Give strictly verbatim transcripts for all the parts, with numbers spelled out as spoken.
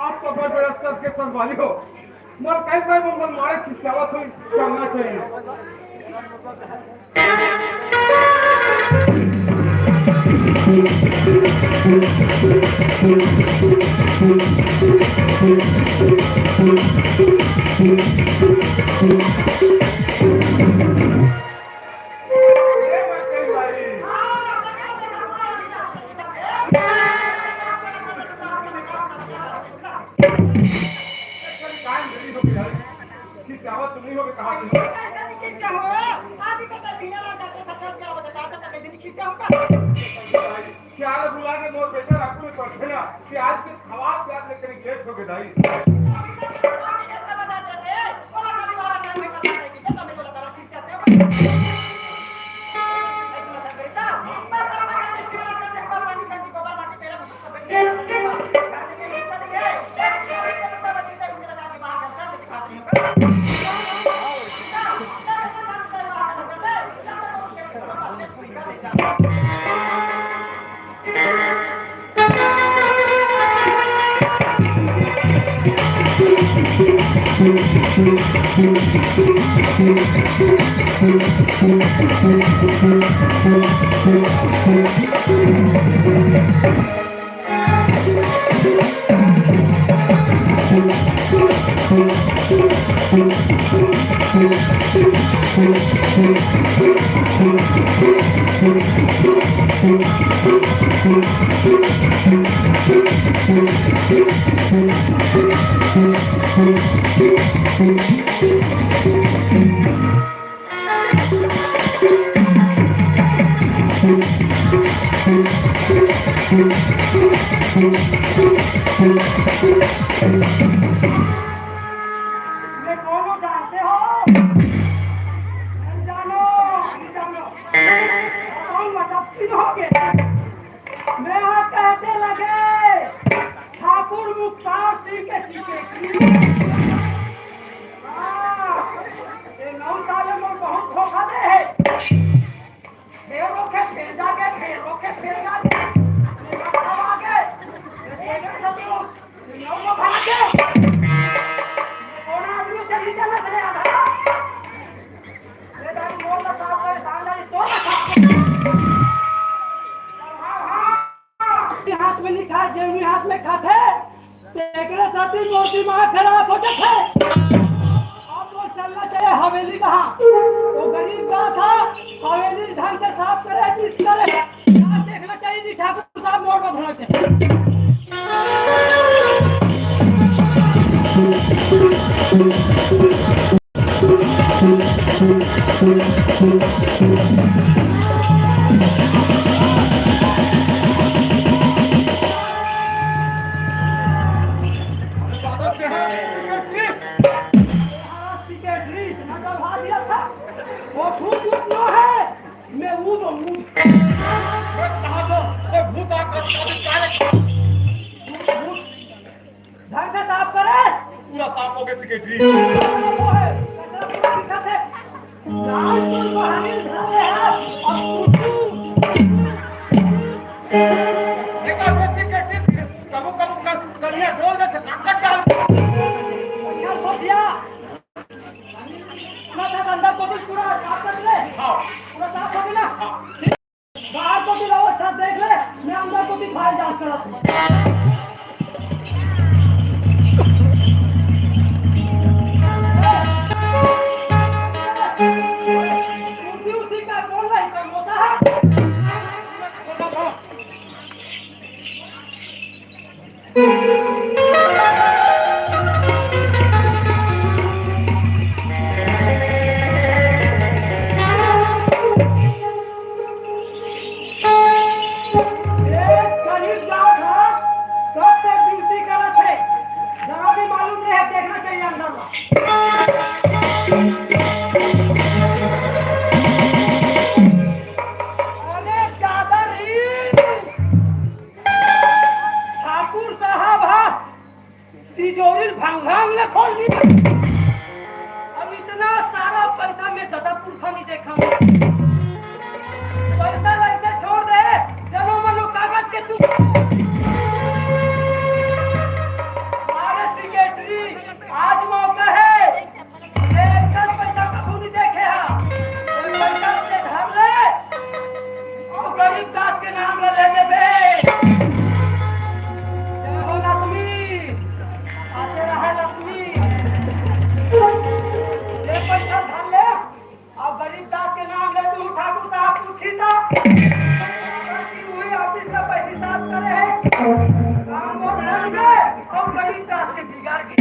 आप तो बड़ बड़े सबके संगवारी हो। मोर कई भाई मन मारे खिंचावत हुई करना चाहिए। खिसियावत तो नहीं होगे, कहा कि कैसे नहीं खिसिया हो? आदि तो बिना लगा के सत्तर क्या बता, कैसे नहीं खिसिया होगा? क्या बुला के मोर बेटा राखू में पढ़े ना कि आज से खवास याद लेकर गेट हो गए दाई। मैं कौन हूँ जानते हो? नहीं जानो, नहीं जानो। कौन मतलब चिन्होगे? मैं यहाँ कहते लगे ठाकुर मुख्तार सिंह के सीखे। हाँ। हाथ में लिखा, जेवनी हाथ में खाथे, तेकरे सेती मोर दिमाग खराब हो जाथे। अब वो चलना चाहिए हवेली कहाँ? वो गरीब का था, हवेली ढंग से साफ करे, किस करे? यहाँ देखना चाहिए जी, ठाकुर साहब मोर में भरा के। सेक्रेटरी, इतना डलवा दिया था। वो भूत भूत नो है, मैं ऊद हूँ, ऊद। मैं कहा तो, कोई भूत आ कर साबित करे। भूत, भूत। ढंग से साफ करे। पूरा साफ हो गया सेक्रेटरी। वो है, कचरा पूरा दिखा थे। राजपुर को हनील खा रहे हैं, और तू, तू, एक आदमी सेक्रेटरी, कबो, कबो, कब, कमियां डोल देते, ताकत डाल। बढ़िया सोच लिया। पूरा साफ अंदर को भी पूरा साफ कर ले। हाँ। पूरा साफ हो गया ना? हाँ। ठीक। बाहर को भी रहो, अच्छा देख ले, मैं अंदर को भी फाइल जांच करा दूँ। कुर्सी उर्सी का बोल रही, कोई मोटा है? एक गरीब जात ह, कब से ड्यूटी करत हे, जरा भी मालूम नहीं है, देखना चाहिए अंदर ला। अरे दादा रे, ठाकुर साहब ह, तिजोरी भंगांग ले खोल दी। अब इतना सारा पैसा मैं ददा पुरखा नहीं देखा। पैसा ऐसे छोड़ दे, जनो मनो कागज के टुकड़ा। अरे सेक्रेटरी, आज मौका है, ये ऐसा पैसा कभू नहीं देखे हा। ये पैसा ते धर ले, और गरीब दास के नाम ला ले देबे। जय हो लक्ष्मी, आते रहे लक्ष्मी। ये पैसा धर ले, और गरीब दास के नाम ले तू ठाकुर साहब पूछी तो, कि वही ऑफिस का पैसा साफ करे है, काम वो बन गए और गरीब दास के बिगाड़ गए।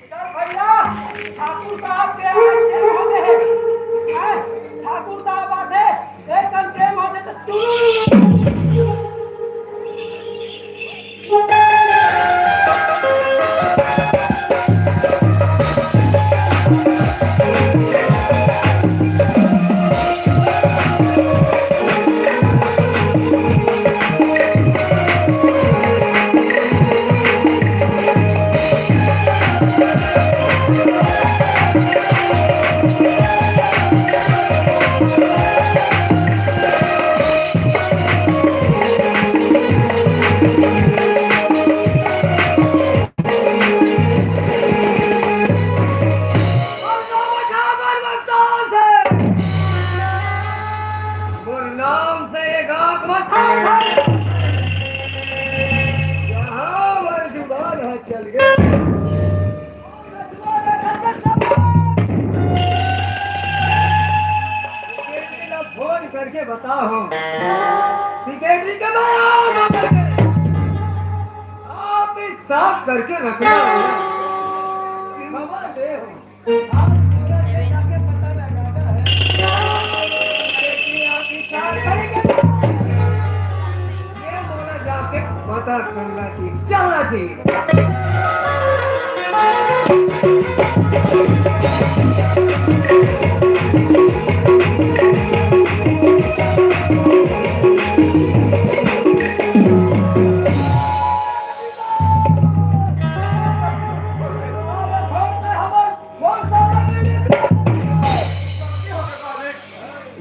चल भैया, ठाकुर साहब के आज टेम होते हैं। हैं? ठाकुर साहब आते, एक कन टेम होते तो चुरू। मोर नाम से एक आंख मत खोल। जहां मोर जुबान ह चल गए। सेक्रेटरी ला फोन करके बताओ, सेक्रेटरी के मैं आऊं, आप ही साफ करके रखना होगा। खबर दे हो। पता करना चाहिए, चलना चाहिए।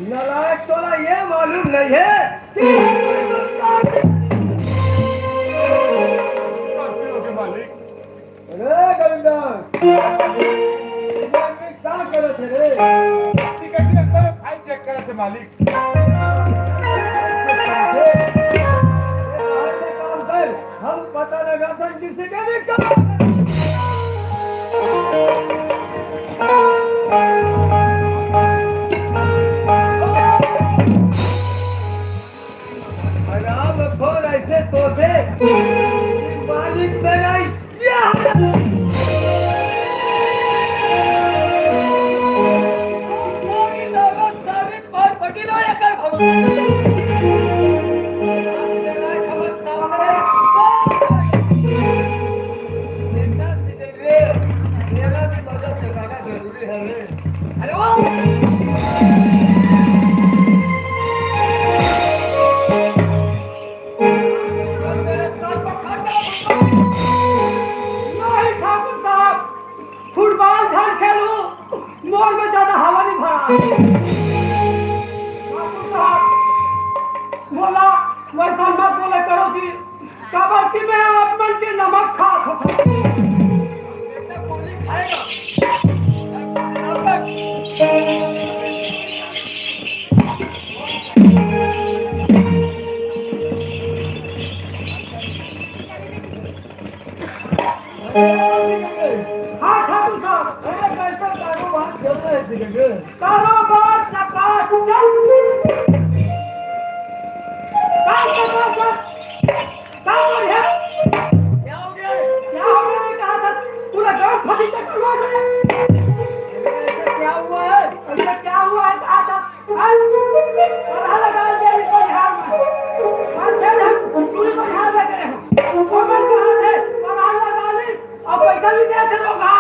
नालायक, तोला ये मालूम नहीं है कि मालिक। हम पता लगाथन किसी के भी काम। हरामखोर ऐसे सोचे, मालिक मेरा नहीं ठाकुर साहब, फुटबॉल झन खेलू, मोर में ज्यादा हवा नहीं भरा। ठाकुर साहब, मोला वैसा मत बोले करो कि, काबर कि मैं आप मन के नमक खात हों। हाँ, ठाकुर साहब। अरे, कैसा कारोबार चल रहा है, सिकंदर? कारोबार चकाचक। का चकाचक? का बढ़िया? क्या हो गया? क्या हो गया? मैं कहा था, पूरा गांव फटीचक करवा दे। अरे, ऐसा क्या हुआ है? अरे, क्या हुआ है? कहा था, पढ़ा लगा दे इस बिहार में। पाँच छह जन पूरी बिहार लग रहे हो। कौन कहाँ थे? पढ़ा लगा ली। अब पैसा भी दे थे लोग, हाँ।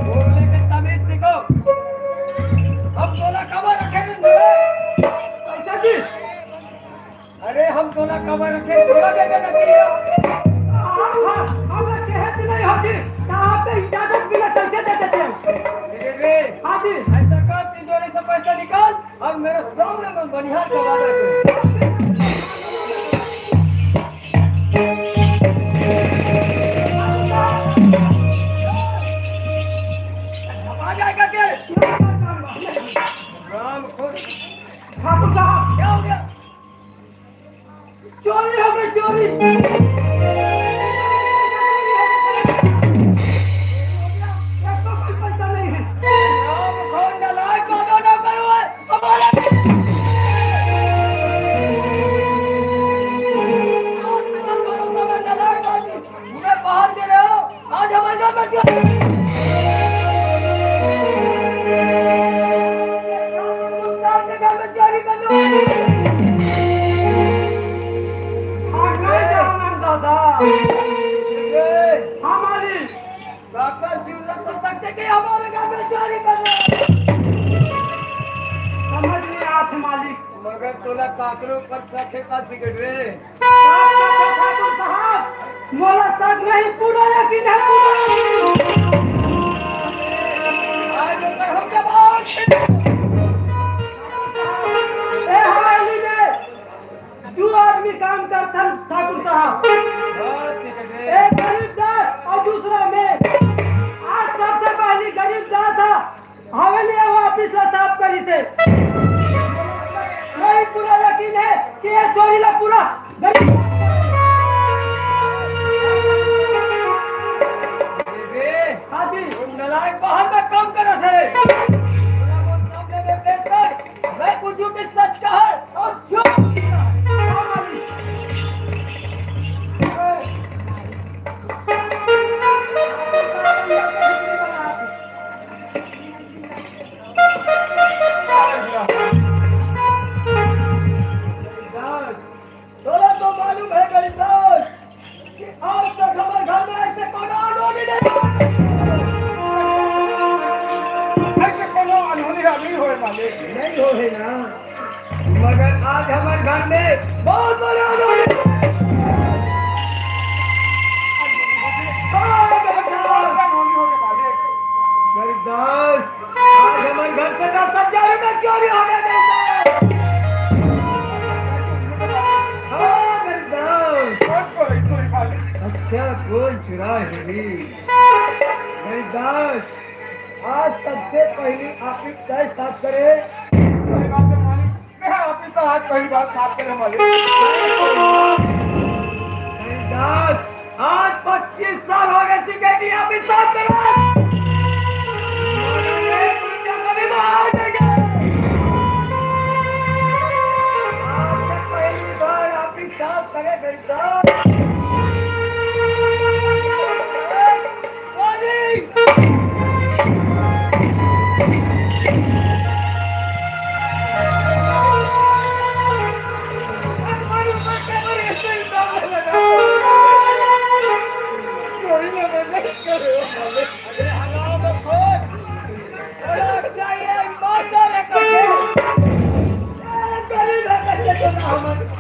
बोलने के तमीज सीखो। हम बोला कब रखे नहीं मिले। पैसा की अरे, हम तोला काबर रखे, तोला दे देना चाहिए। हाँ, हाँ, हम रखे हैं कि नहीं होती, तो आपने इजाजत बिना कैसे दे देते हैं? अरे रे, हाँ जी। ऐसा कर, तिजोरी से पैसा निकाल और मेरे सामने में बनिहार का वादा कर। झपा जाएगा के? राम को ठाकुर साहब, क्या हो गया? चोरी हो गई, चोरी। पैसा नहीं है। राम कौन नालायक, कौन ना करो है, हमारा भरोसा में नालायक आदमी। मुझे बाहर दे रहे हो, आज हमारे घर में चोरी। मुख्तार के घर में चोरी कर लो। आज नहीं जाना दादा। हमारी काका जरूरत हो सकते कि हमारे घर में चोरी कर लो। समझ नहीं आत मालिक। मगर तोला काकरो पर शक है का सिकंदर रे? ठाकुर साहब, मोला शक नहीं, पूरा यकीन है, पूरा यकीन। आज ऊपर हम जब आग ए हवेली में दू आदमी काम करथन ठाकुर साहब। हाँ, सिकंदर। एक गरीब दास और दूसरा मैं। आज सबसे पहली गरीब दास था। हवेली अउ ऑफिस ला साफ करिस हे। मोला पूरा यकीन हे कि ये चोरी ला पूरा गरीब। हाँ जी। नालायक बाहर में काम करत हे। मैं पूछूं कि सच का है और झूठ का है। तोला तो मालूम है गरीबदास कि आज तक हमर घर में ऐसे कोनो अनहोनी नहीं। ऐसे कोनो अनहोनी नहीं होए मालिक। नहीं होए ना, मगर आज हमर घर में बहुत बड़ा अनहोनी। बहुत बड़ा अनहोनी हो गया मालिक। गरीबदास, आज हमर घर से दस हजार रुपए चोरी हो गए। हाँ, गरीबदास। कौन चोरी, चोरी मालिक? अच्छा, कौन चुरा है रे? गरीबदास, आज सबसे पहली आप ही तय साफ करे। सही बात है मालिक, मैं आप ही का आज पहली बार साफ करे मालिक। रविदास, आज पच्चीस साल हो गए सिक्के की आप ही साफ करे। एक रुपया कभी बाहर नहीं गए। आज पहली बार आप ही साफ करे रविदास।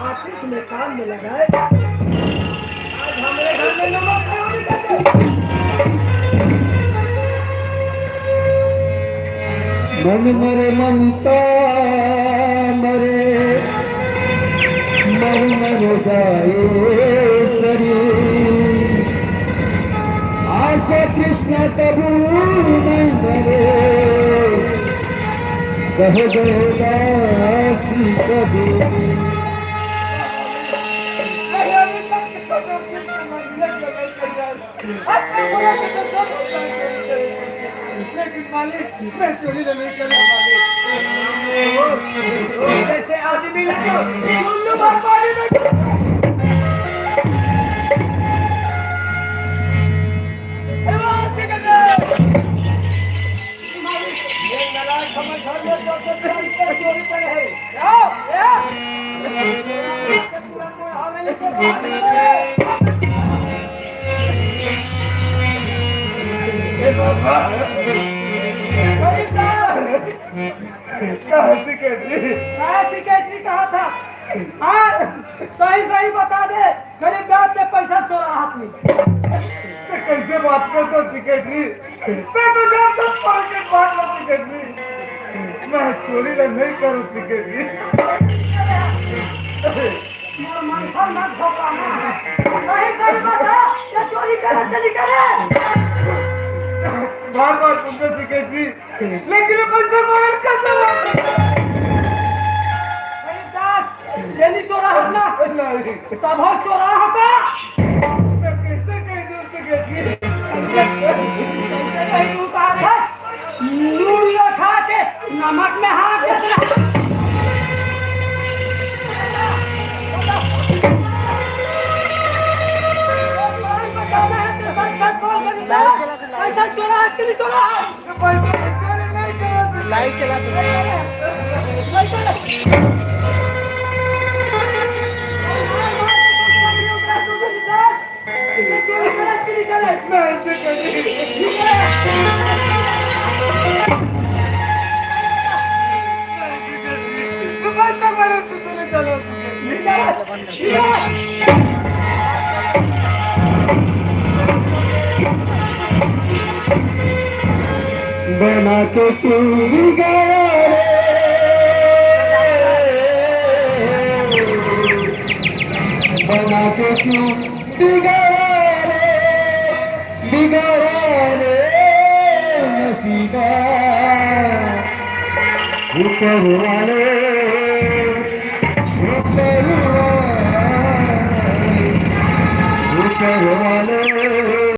ऑफिस में काम में लगाए। आज हमरे घर में नमक खाने का मन मरे ममता मरे, मर मर जाए शरीर। आशा कृष्णा तबू नहीं मरे, कह गए दासी कबीर। लेकिन मालिक, मैं चोरी तो नहीं करूँ मालिक। जैसे आदमी लगे, उल्लू भर पानी में। अरे वाह, मालिक, ये नालायक हमर घर में तो सब चोरी करे है। क्या? क्या? कहाँ secretary? कहाँ secretary कहा था? हाँ, सही सही बता दे, गरीब जात के पैसा चोरा हाथ में। तो कैसे बात करता secretary? मैं तो जानता हूँ, पॉकेट मार लो secretary। मैं चोरी तो नहीं करूँ secretary। ये मन पर मत भोंका ना। सही सही बता, ये चोरी करे चली करे। बार बार पूछो secretary, लेकिन ये पैसा मांगल कैसे? अरे दास, ये नहीं चोरा है ना? नहीं। तब हम चोरा होता। मैं कैसे कह दूँ secretary? कैसे कह दूँ कहा था? लूड़िया खा के नमक में हाथ दे दिया। बताना है तो सच सच बोल के दिखा। पैसा चोरा है कि नहीं चोरा है? लाइव चला तो। पैसा नहीं। बना के क्यों बिगाड़ा रे, बना के क्यों बिगाड़ा रे, बिगाड़ा रे नसीबा। ऊपर वाले